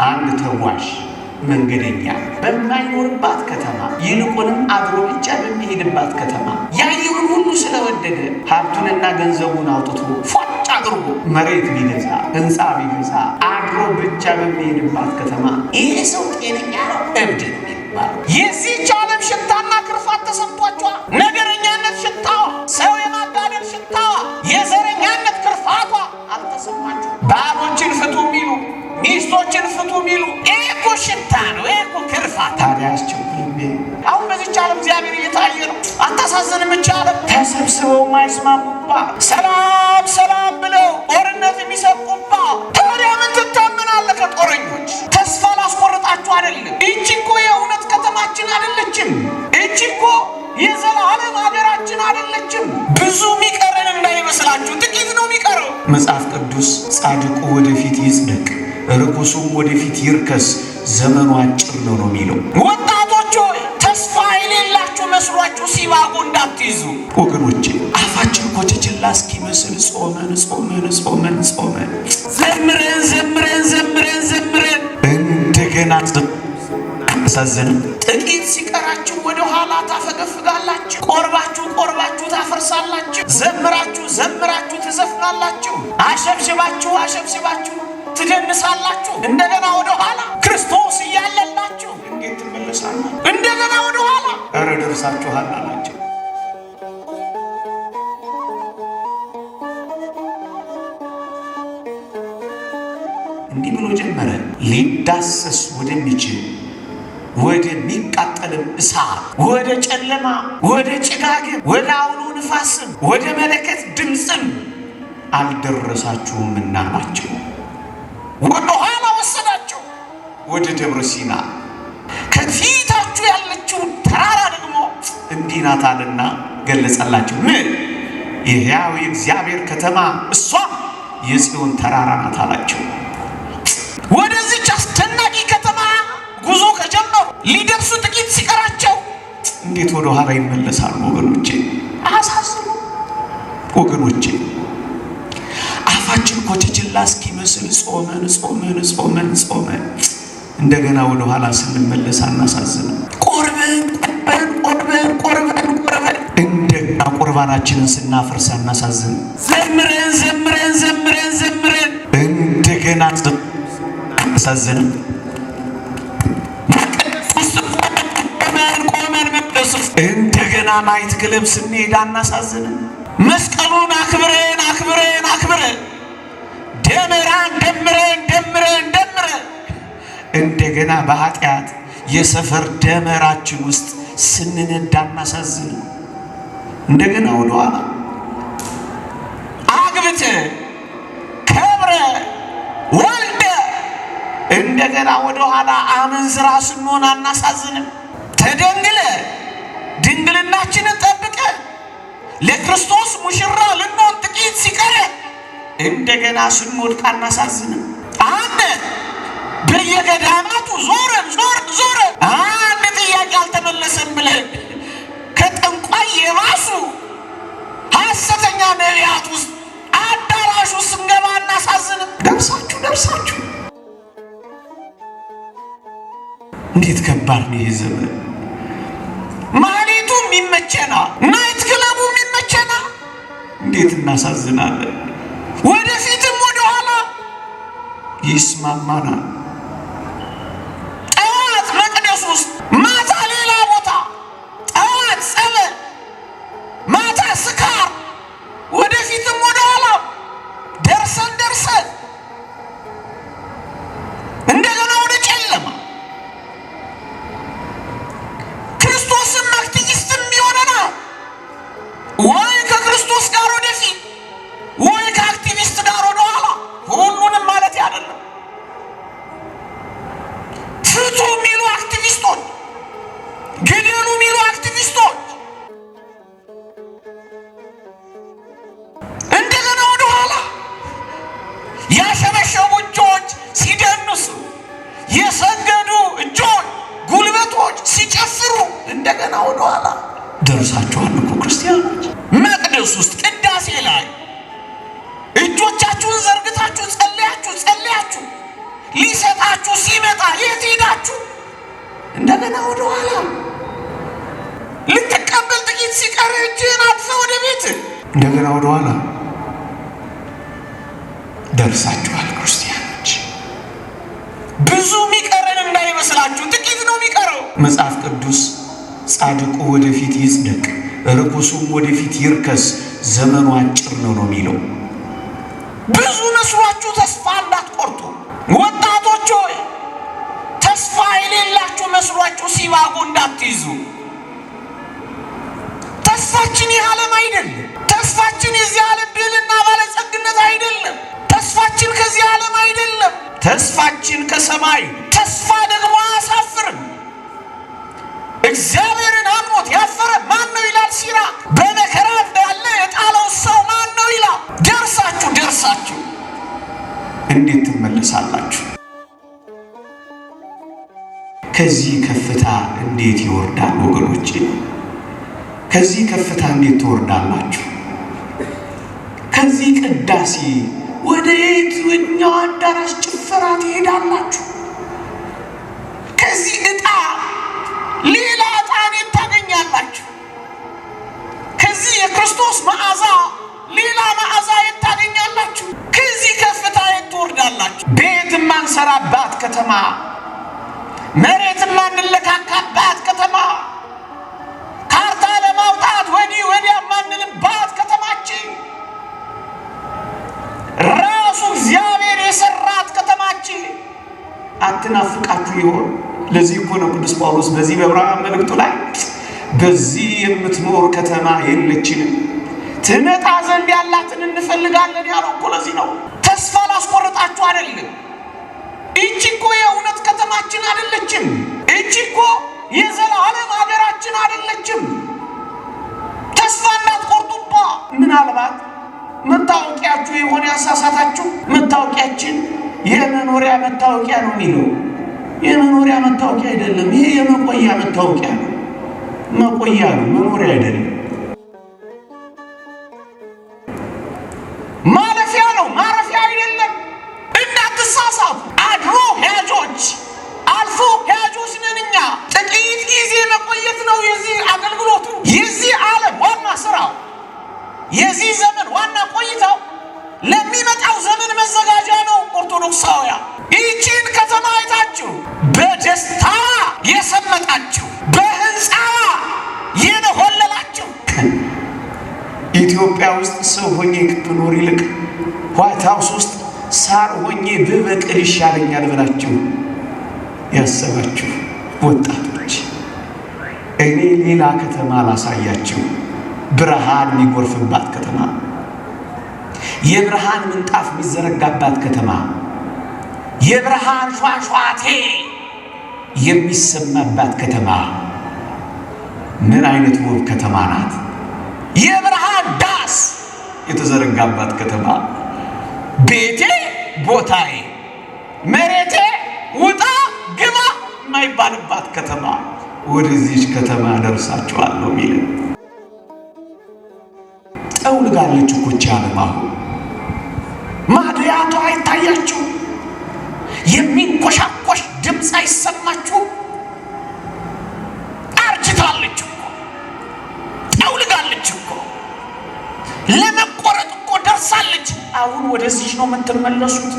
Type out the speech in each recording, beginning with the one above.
አንድ ተጓዥ መንገደኛ በማይኖርባት ከተማ፣ ይልቁንም አድሮ ብቻ በሚሄድባት ከተማ ያየውን ሁሉ ስለወደደ ሀብቱንና ገንዘቡን አውጥቶ ፏጭ አድርጎ መሬት ቢገዛ፣ ህንፃ ቢገዛ፣ አድሮ ብቻ በሚሄድባት ከተማ ይሄ ሰው ጤነኛ ነው? እብድ ነው የሚባለው። የዚህች ዓለም ሽታና ክርፋት ተሰምቷቸዋል። ነገረኛነት ሽታዋ፣ ሰው የማጋደል ሽታዋ፣ የዘረኛነት ክርፋቷ አልተሰማቸው። ባሎችን ፍቱ የሚሉ፣ ሚስቶችን ፍቱ የሚሉ፣ ይሄ እኮ ሽታ ነው። ይሄ እኮ ክርፋት። ታዲያ አስቸኩልም። አሁን በዚች ዓለም እግዚአብሔር እየታየ ነው። አታሳዝንም? ይህች ዓለም ተሰብስበው የማይስማሙባት፣ ሰላም ሰላም ብለው ጦርነት የሚሰብኩባት። ታዲያ ምን ትታመናለህ ከጦረኞች? ተስፋ ላስቆርጣችሁ አይደለም። ይቺ እኮ የእውነት ከተማችን አይደለችም። ይቺ እኮ የዘላለም ሀገራችን አይደለችም። ብዙ የሚቀረን እንዳይመስላችሁ፣ ጥቂት ነው የሚቀረው። መጽሐፍ ቅዱስ ጻድቁ ወደፊት ይጽደቅ፣ ርኩሱም ወደፊት ይርከስ፣ ዘመኑ አጭር ነው ነው የሚለው። ወጣቶች ሆይ፣ ተስፋ የሌላችሁ መስሏችሁ ሲባጎ እንዳትይዙ ወገኖቼ። አፋችን ኮቸችላ እስኪመስል ጾመን ጾመን ጾመን ጾመን፣ ዘምረን ዘምረን ዘምረን ዘምረን እንደገና አሳዘንም። ጥቂት ሲቀራችሁ ወደ ኋላ ታፈገፍጋላችሁ። ቆርባችሁ ቆርባችሁ ታፈርሳላችሁ። ዘምራችሁ ዘምራችሁ ትዘፍናላችሁ። አሸብሽባችሁ አሸብሽባችሁ ትደንሳላችሁ። እንደገና ወደ ኋላ፣ ክርስቶስ እያለላችሁ እንዴት ትመለሳላችሁ? እንደገና ወደ ኋላ። ኧረ ደርሳችኋል አላቸው። እንዲህ ብሎ ጀመረ። ሊዳሰስ ወደሚችል ወደሚቃጠልም እሳት፣ ወደ ጨለማ፣ ወደ ጭጋግም፣ ወደ አውሎ ንፋስም፣ ወደ መለከት ድምፅም አልደረሳችሁምና አላቸው። ወደ ኋላ ወሰዳቸው ወደ ደብረ ሲና። ከፊታችሁ ያለችው ተራራ ደግሞ እንዲህ ናት አለና ገለጸላቸው። ምን? የሕያው የእግዚአብሔር ከተማ፣ እሷ የጽዮን ተራራ ናት አላቸው። ወደዚች አስደናቂ ከተማ ጉዞ ከጀመሩ ሊደርሱ ጥቂት ሲቀራቸው እንዴት ወደ ኋላ ይመለሳሉ? ወገኖቼ፣ አሳዝኑ ወገኖቼ። አፋችን ኮቸችላ እስኪመስል ጾመን ጾመን ጾመን ጾመን እንደገና ወደ ኋላ ስንመለስ አናሳዝንም? ቆርበን ቆርበን ቆርበን ቆርበን ቆርበን እንደገና ቁርባናችንን ስናፈርስ አናሳዝንም? ዘምረን ዘምረን ዘምረን ዘምረን እንደገና አናሳዝንም? ቆመን ቆመን መቅደስ ውስጥ እንደገና night club ስንሄድ አናሳዝንም? መስቀሉን አክብረን አክብረን አክብረን፣ ደመራን ደምረን ደምረን ደምረን እንደገና በኃጢአት የሰፈር ደመራችን ውስጥ ስንነዳ አናሳዝንም? እንደገና ወደኋላ። አግብተ፣ ከብረ፣ ወልደ እንደገና ወደኋላ አመንዝራ ስንሆን አናሳዝንም? ተደንግለ፣ ድንግልናችንን ጠብቀን ለክርስቶስ ሙሽራ ልንሆን ጥቂት ሲቀረ እንደገና ስንወድቅ አናሳዝንም? አንድ በየገዳማቱ ዞረን ዞረን ዞረን አንድ ጥያቄ አልተመለሰም ብለን ከጠንቋይ የባሱ ሐሰተኛ ነቢያት ውስጥ አዳራሹ ስንገባ አናሳዝንም? ደርሳችሁ ደርሳችሁ እንዴት ከባድ ነው ይህ ዘመን። ማህሌቱ የሚመቸና night club ኡ የሚመቸና እንዴት እናሳዝናለን። ወደፊትም ወደኋላ ይስማማናል። ጠዋት መቅደስ ውስጥ፣ ማታ ሌላ ቦታ፣ ጠዋት ጸበል፣ ማታ ስካር፣ ወደፊትም ወደኋላ ደርሰን ደርሰን እንደገና ወደ ጨለማ። ክርስቶስም አክቲቪስትም ይሆነናል፣ ወይ ከክርስቶስ ጋር ወደፊት ወይ ከአክቲቪስት ጋር ወደኋላ። ሁሉንም ማለት አይደለም። ፍቱ የሚሉ አክቲቪስቶች፣ ግደሉ የሚሉ አክቲቪስቶች፣ እንደገና ወደኋላ ያሸበሸቡ እጆች ሲደንሱ፣ የሰገዱ እጆች፣ ጉልበቶች ሲጨፍሩ እንደገና ወደኋላ። ደርሳችኋል እኮ ክርስቲያኖች። መቅደስ ውስጥ ቅዳሴ ላይ እጆቻችሁን ዘርግታችሁ ጸልያችሁ ጸልያችሁ ሊሰጣችሁ ሲመጣ እንደገና ወደ ኋላ ልትቀበል ጥቂት ሲቀር እጅህን አጥፈህ ወደ ቤት እንደገና ወደ ኋላ ደርሳችኋል። ክርስቲያኖች ብዙ የሚቀረን እንዳይመስላችሁ፣ ጥቂት ነው የሚቀረው። መጽሐፍ ቅዱስ ጻድቁ ወደፊት ይጽደቅ፣ ርኩሱም ወደፊት ይርከስ፣ ዘመኑ አጭር ነው ነው የሚለው። ብዙ መስሏችሁ ተስፋ እንዳትቆርጡ። ወጣቶች ሆይ ተስፋ የሌላችሁ መስሏችሁ ሲባጎ እንዳትይዙ። ተስፋችን ይህ ዓለም አይደለም። ተስፋችን የዚህ ዓለም ብልና ባለጸግነት አይደለም። ተስፋችን ከዚህ ዓለም አይደለም። ተስፋችን ከሰማይ። ተስፋ ደግሞ አያሳፍርም። እግዚአብሔርን አምኖት ያፈረ ማን ነው ይላል ሲራክ። በመከራ እንዳለ የጣለው ሰው ማን ነው ይላል። ደርሳችሁ ደርሳችሁ እንዴት ትመለሳላችሁ? ከዚህ ከፍታ እንዴት ይወርዳል? ወገኖቼ ከዚህ ከፍታ እንዴት ትወርዳላችሁ? ከዚህ ቅዳሴ ወደ የትኛው አዳራሽ ጭፈራ ትሄዳላችሁ? ከዚህ ዕጣ ሌላ ዕጣ እንዴት ታገኛላችሁ? ከዚህ የክርስቶስ መዓዛ ሌላ መዓዛ የት ታገኛላችሁ? ከዚህ ከፍታ የት ትወርዳላችሁ? ቤት የማንሰራባት ከተማ፣ መሬት የማንለካካባት ከተማ፣ ካርታ ለማውጣት ወዲህ ወዲያ የማንልባት ከተማችን፣ ራሱ እግዚአብሔር የሰራት ከተማችን አትናፍቃችሁ ይሆን? ለዚህ እኮ ነው ቅዱስ ጳውሎስ በዚህ በዕብራውያን መልእክቱ ላይ በዚህ የምትኖር ከተማ የለችንም፣ ትመጣ ዘንድ ያላትን እንፈልጋለን ያለው እኮ ለዚህ ነው። ተስፋ ላስቆርጣችሁ አይደለም። እቺ እኮ የእውነት ከተማችን አይደለችም። እቺ እኮ የዘላለም ሀገራችን አይደለችም። ተስፋ እንዳትቆርጡባ። ምናልባት መታወቂያችሁ የሆነ ያሳሳታችሁ፣ መታወቂያችን የመኖሪያ መታወቂያ ነው የሚለው የመኖሪያ መታወቂያ አይደለም። ይሄ የመቆያ መታወቂያ ነው። መቆያ ነው፣ መኖሪያ አይደለም። ማለፊያ ነው፣ ማረፊያ አይደለም። እንዳትሳሳቱ። አድሮ ሄያጆች፣ አልፎ ሄያጆች ነን እኛ። ጥቂት ጊዜ መቆየት ነው የዚህ አገልግሎቱ፣ የዚህ ዓለም ዋና ስራው፣ የዚህ ዘመን ዋና ቆይታው ለሚመጣው ዘመን መዘጋጃ ነው። ኦርቶዶክሳውያን ይህቺን ከተማ አይታችሁ በደስታ የሰመጣችሁ፣ በህንፃ የነሆለላችሁ፣ ኢትዮጵያ ውስጥ ሰው ሆኜ ከምኖር ይልቅ ዋይት ሃውስ ውስጥ ሳር ሆኜ ብበቅል ይሻለኛል ብላችሁ ያሰባችሁ ወጣቶች እኔ ሌላ ከተማ ላሳያችሁ። ብርሃን የሚጎርፍባት ከተማ፣ የብርሃን ምንጣፍ የሚዘረጋባት ከተማ፣ የብርሃን ሿሿቴ የሚሰማባት ከተማ ምን አይነት ውብ ከተማ ናት! የብርሃን ዳስ የተዘረጋባት ከተማ። ቤቴ ቦታዬ፣ መሬቴ ውጣ ግባ የማይባልባት ከተማ፣ ወደዚች ከተማ ደርሳችኋለሁ የሚል ጠውልጋለች እኮ ይህች ዓለም አሁን ማድያቷ አይታያችሁ? የሚንኮሻኮሽ ድምፅ አይሰማችሁ? አርጅታለች እኮ፣ ጠውልጋለች እኮ፣ ለመቆረጥ እኮ ደርሳለች። አሁን ወደዚህ ነው የምትመለሱት?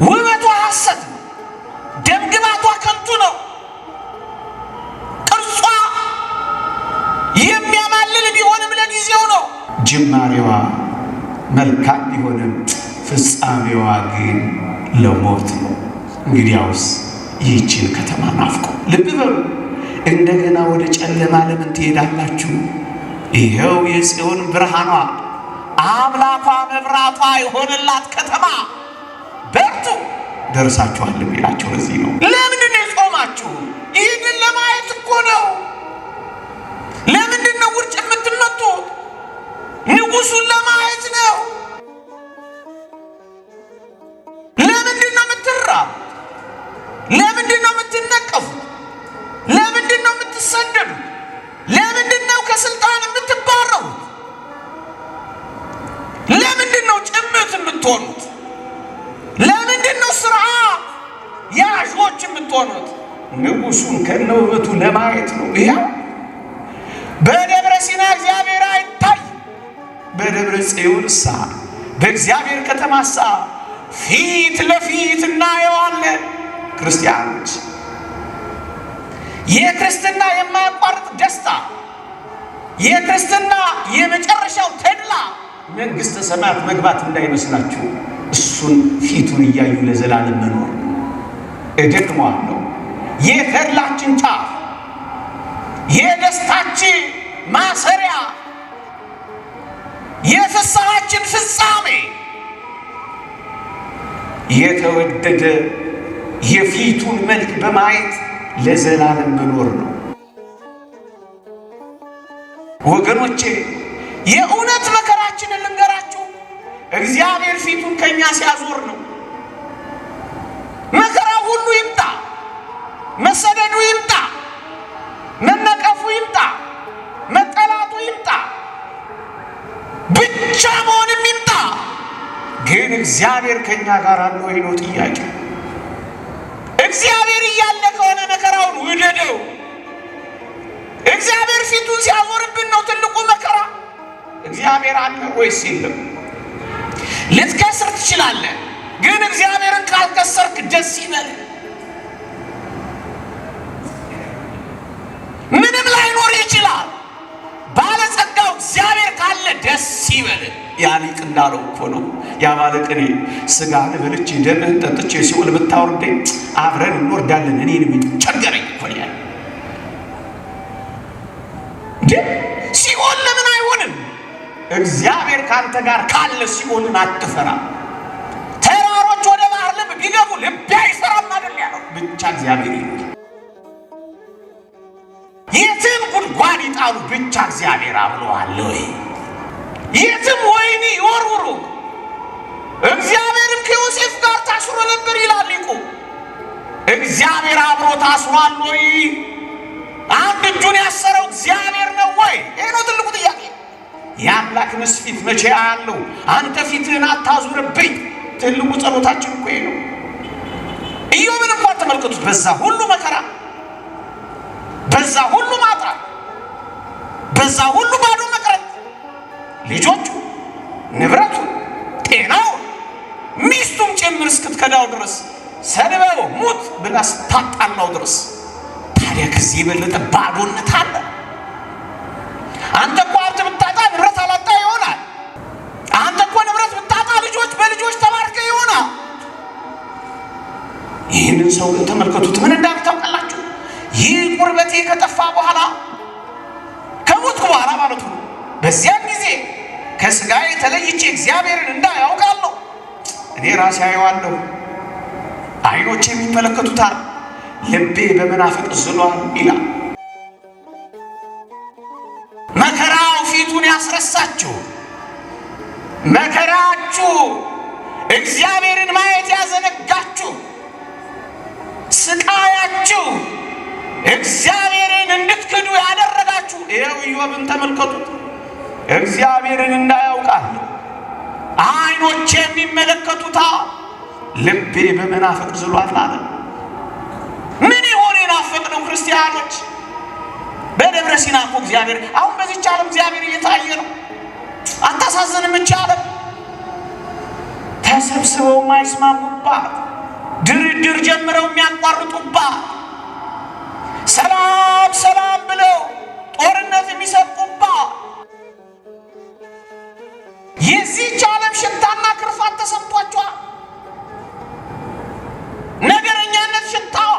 ውበቷ ሐሰት ነው። ደምግባቷ ከንቱ ነው። ቅርጿ የሚያማልል ቢሆንም ለጊዜው ነው። ጅማሬዋ መልካም ቢሆንም ፍጻሜዋ ግን ለሞት ነው። እንግዲያውስ ይህችን ከተማ ናፍቆ ልብ በሉ። እንደገና ወደ ጨለማ ለምን ትሄዳላችሁ? ይኸው የጽዮን ብርሃኗ አምላኳ መብራቷ የሆነላት ከተማ በርቱ፣ ደርሳችኋል የሚላቸው ለዚህ ነው። ለምንድን ነው የጾማችሁ? ይህንን ለማየት እኮ ነው። ለምንድን ነው ውርጭ የምትመቱት? ንጉሱን ለማየት ነው። ለምንድን ነው የምትራቡት? ለምንድን ነው የምትነቀፉት? ለምንድን ነው የምትሰደዱት? ለምንድን ነው ከስልጣን የምትባረሩት? ለምንድን ነው ጭምት የምትሆኑት? ለምንድን ነው ስርዓት ያዦች የምትሆኑት? የምትሆኑት? ንጉሱን ከነውበቱ ለማየት ነው። ይኸው በደብረ ሲና እግዚአብሔር አይታይ፣ በደብረ ጽዮንሳ በእግዚአብሔር ከተማሳ ፊት ለፊት እናየዋለን። ክርስቲያኖች የክርስትና የማያቋርጥ ደስታ፣ የክርስትና የመጨረሻው ተድላ መንግሥተ ሰማያት መግባት እንዳይመስላችሁ፣ እሱን ፊቱን እያዩ ለዘላለም መኖር ነው። እደግመዋለሁ። የተድላችን ጫፍ፣ የደስታችን ማሰሪያ፣ የፍስሐችን ፍጻሜ የተወደደ የፊቱን መልክ በማየት ለዘላለም መኖር ነው። ወገኖቼ የእውነት መከራችንን ልንገራችሁ፣ እግዚአብሔር ፊቱን ከኛ ሲያዞር ነው። መከራው ሁሉ ይምጣ፣ መሰደዱ ይምጣ፣ መነቀፉ ይምጣ፣ መጠላቱ ይምጣ፣ ብቻ መሆንም ይምጣ፣ ግን እግዚአብሔር ከኛ ጋር አለ ወይ ነው ጥያቄ። እግዚአብሔር እያለ ከሆነ መከራውን ውደደው። እግዚአብሔር ፊቱን ሲያዞርብን ነው ትልቁ መከራ። እግዚአብሔር አለ ወይስ የለም? ልትከስር ትችላለህ፣ ግን እግዚአብሔርን ካልከሰርክ ደስ ይበል። ምንም ላይኖር ይችላል። ባለጸጋው እግዚአብሔር ካለ ደስ ይበል። ያ ሊቅ እንዳለው እኮ ነው። ያ ባለቅኔ ስጋህን በልቼ ደምህን ጠጥቼ ሲኦል ብታወርደኝ አብረን እንወርዳለን፣ እኔን ምን ቸገረኝ እኮ ነው ያለው። እንዴ ሲኦል ለምን አይሆንም? እግዚአብሔር ካንተ ጋር ካለ ሲኦልን አትፈራ። ተራሮች ወደ ባህር ልብ ቢገቡ ልቤ አይፈራም አይደል ያለው። ብቻ እግዚአብሔር ይሁን። የትም ጉድጓድ ይጣሉ ብቻ እግዚአብሔር አብሎሃል ወይ? የትም ወህኒ ይወርውሩ እግዚአብሔርም ከዮሴፍ ጋር ታስሮ ነበር ይላል ሊቁ። እግዚአብሔር አብሮ ታስሯል ወይ? አንድ እጁን ያሰረው እግዚአብሔር ነው ወይ? ይህ ነው ትልቁ ጥያቄ። የአምላክንስ ፊት መቼ አያለው? አንተ ፊትህን አታዙርብኝ። ትልቁ ጸሎታችን እኮ ይሄ ነው። ኢዮብን እንኳን ተመልከቱት። በዛ ሁሉ መከራ፣ በዛ ሁሉ ማጣት፣ በዛ ሁሉ ባዶ መቅረት ልጆቹ፣ ንብረቱ፣ ጤናው፣ ሚስቱም ጭምር እስክትከዳው ድረስ ሰድበው ሙት ብላ ስታጣላው ድረስ ታዲያ ከዚህ የበለጠ ባዶነት አለ? አንተ እኮ ሀብት ብታጣ ንብረት አላጣ ይሆናል። አንተ እኮ ንብረት ብታጣ ልጆች በልጆች ተባርከ ይሆናል። ይህንን ሰው ግን ተመልከቱት፣ ምን እንዳለ ታውቃላችሁ? ይህ ቁርበቴ ከጠፋ በኋላ ከሞትኩ በኋላ ማለቱ ነው። በዚያን ጊዜ ከስጋዬ ተለይቼ እግዚአብሔርን እንዳይ አውቃለሁ። እኔ ራሴ አየዋለሁ፣ ዓይኖቼ የሚመለከቱታል፣ ልቤ በመናፍቅ ዝሏል ይላል። መከራው ፊቱን ያስረሳችሁ፣ መከራችሁ እግዚአብሔርን ማየት ያዘነጋችሁ፣ ስቃያችሁ እግዚአብሔርን እንድትክዱ ያደረጋችሁ፣ ይኸው ኢዮብን ተመልከቱት። እግዚአብሔርን እንዳያውቃለሁ ዓይኖቼ የሚመለከቱታል፣ ልቤ በመናፍቅ ዝሏል አለ። ምን ይሆን የናፈቅነው ክርስቲያኖች? በደብረ ሲና እኮ እግዚአብሔር አሁን በዚች ዓለም እግዚአብሔር እየታየ ነው። አታሳዝንም? እች ዓለም ተሰብስበው የማይስማሙባት፣ ድርድር ጀምረው የሚያቋርጡባት፣ ሰላም ሰላም ብለው ጦርነት የሚሰብኩባት የዚህች ዓለም ሽታና ክርፋት ተሰምቷቸዋል። ነገረኛነት ሽታዋ፣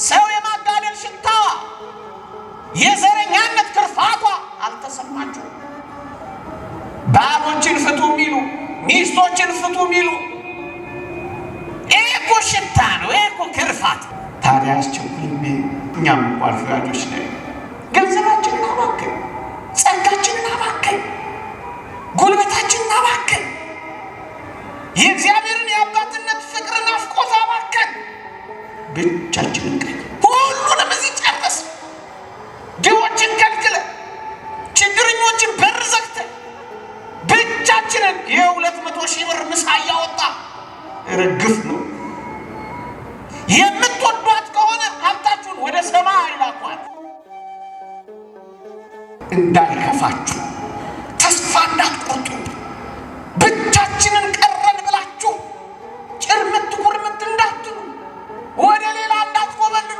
ሰው የማጋደል ሽታዋ፣ የዘረኛነት ክርፋቷ አልተሰማችሁም። ባሎችን ፍቱ የሚሉ ሚስቶችን ፍቱ የሚሉ ይሄ እኮ ሽታ ነው። ይሄ እኮ ክርፋት። ታዲያ አስቸኩልም። እኛም እኮ አልፈራጆች ነን። ገንዘባችንን አባከን፣ ጸጋችንን አባከን፣ ጉልበታችንን አባከን፣ የእግዚአብሔርን የአባትነት ፍቅር ናፍቆት አባከን። ብቻችንን ቀኝ ሁሉንም እዚህ ጨረስ። ድሆችን ከልክለ፣ ችግረኞችን በር ዘግተ፣ ብቻችንን የ200,000 ብር ምሳ እያወጣ ርግፍ ነው። የምትወዷቸውን እንዳይከፋችሁ፣ ተስፋ እንዳትቆርጡ፣ ብቻችንን ቀረን ብላችሁ ጭርምት ኩርምት እንዳትሉ፣ ወደ ሌላ እንዳትኮበልሉ፣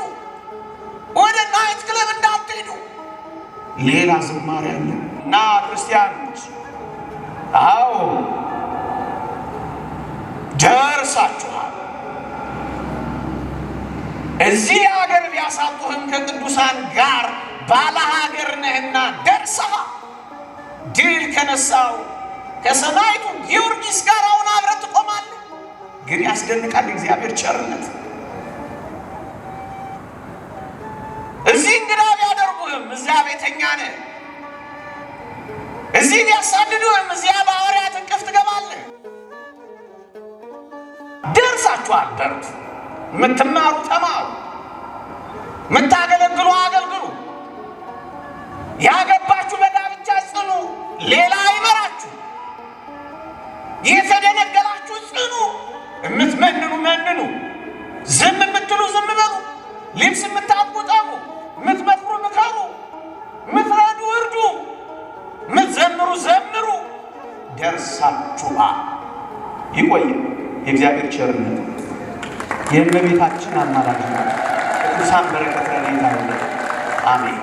ወደ night club እንዳትሄዱ። ሌላ ዝማሬ አለ እና ክርስቲያኖች፣ አዎ ደርሳችኋል። እዚህ ሀገር ቢያሳጡህም ከቅዱሳን ጋር ባለ ሀገር ነህና ደርሰሃል። ድል ከነሳው ከሰማዕቱ ጊዮርጊስ ጋር አሁን አብረህ ትቆማለህ። ግን ያስደንቃል እግዚአብሔር ቸርነት። እዚህ እንግዳ ቢያደርጉህም እዚያ ቤተኛ ነህ። እዚህ ቢያሳድዱህም እዚያ በሐዋርያት እቅፍ ትገባለህ። ደርሳችኋል። በርቱ። የምትማሩ ተማሩ፣ የምታገለግሉ አገልግሉ። ያገባችሁ በጋብቻ ጽኑ፣ ሌላ አይመራችሁ። የተደነገላችሁ ጽኑ። የምትመንኑ መንኑ፣ ዝም የምትሉ ዝም በሉ። ልብስ የምታጥቡ ጠቡ፣ የምትመክሩ ምከሩ፣ የምትረዱ እርዱ፣ የምትዘምሩ ዘምሩ። ደርሳችኋል። ይቆየ የእግዚአብሔር ቸርነት የእመቤታችን አማላጅነት ቅዱሳን በረከት ረድኤት አይለየን። አሜን።